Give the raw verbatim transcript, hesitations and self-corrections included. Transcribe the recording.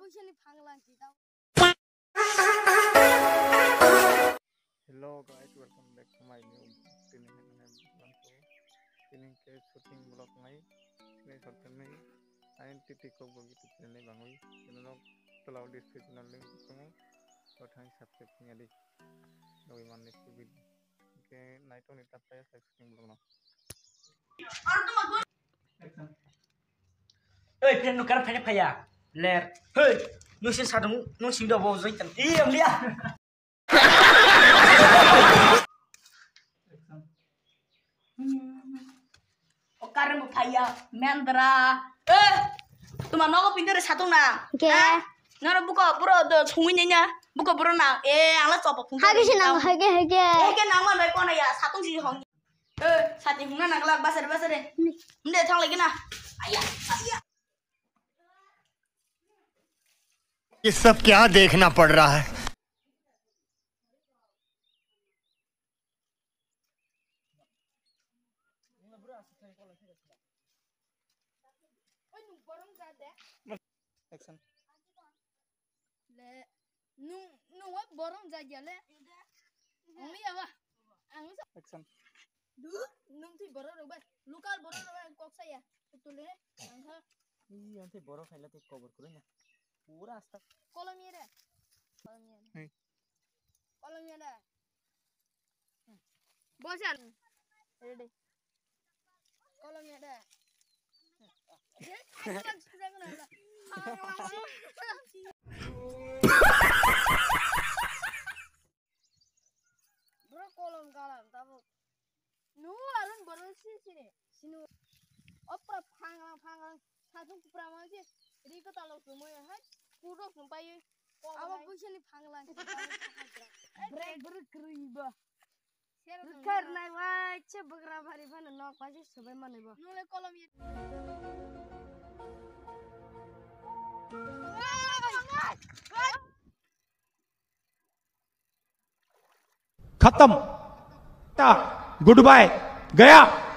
Hello guys, welcome back to my new vlog. Tini hwnwi tini khe shooting vlog nai, tini short film nai, I N T T Kokborok YouTube channel ni bangwi, channel o tola o description o link tongo, o thang subscribe khna di, nugwi man next video. Hwnkhe naitokni ta phai shooting vlog no. Oi, friend, nung kar phai phai ya. Ler. Hei, nung sin sadung, nung sing do bo joi tan. Iya, mulia. O kar mo phai ya, mendra. Eh, tuma nogo pindere satung na. Ke? Ha? Nara buko buro do sungwi nenya. Buko buro na. Eh, angla chopa phung. Hage se nang, hage, hage. Hage nang man bai kona ya, satung si hong. Eh, sati hungna nangla basare basare. Nde thang lagi na. Aya, aya. ये सब क्या देखना पड़ रहा है? Action. Le, nung, nung wa borong jagya le. Umi ya wa. Ang sa. Action. Du, nung ti borok rok bai. Local borok rok bai kok saya. Tutu le, ang kha. Ih, ang ti borok khaila ti kobor kurui na. Pura asta. Kolom ye re. Kolom ye re. Hey. Kolom ye re. Bosan. Ready. Kolom ya da. Bro kolom kalam tabuk. Nu arun borok si sini. Sinu. Opra phangrang phangrang. Satung kupra ma si. Ri ko talo kumo ya hai. Kuro kumpai. Abo puisa ni phanglang. Brek brek kriba. Rwkha rwnai bai se bwkra bari phano nok bai se swbai manwi bo. Nole kolom ye. खत्म। टा, good bye, गया।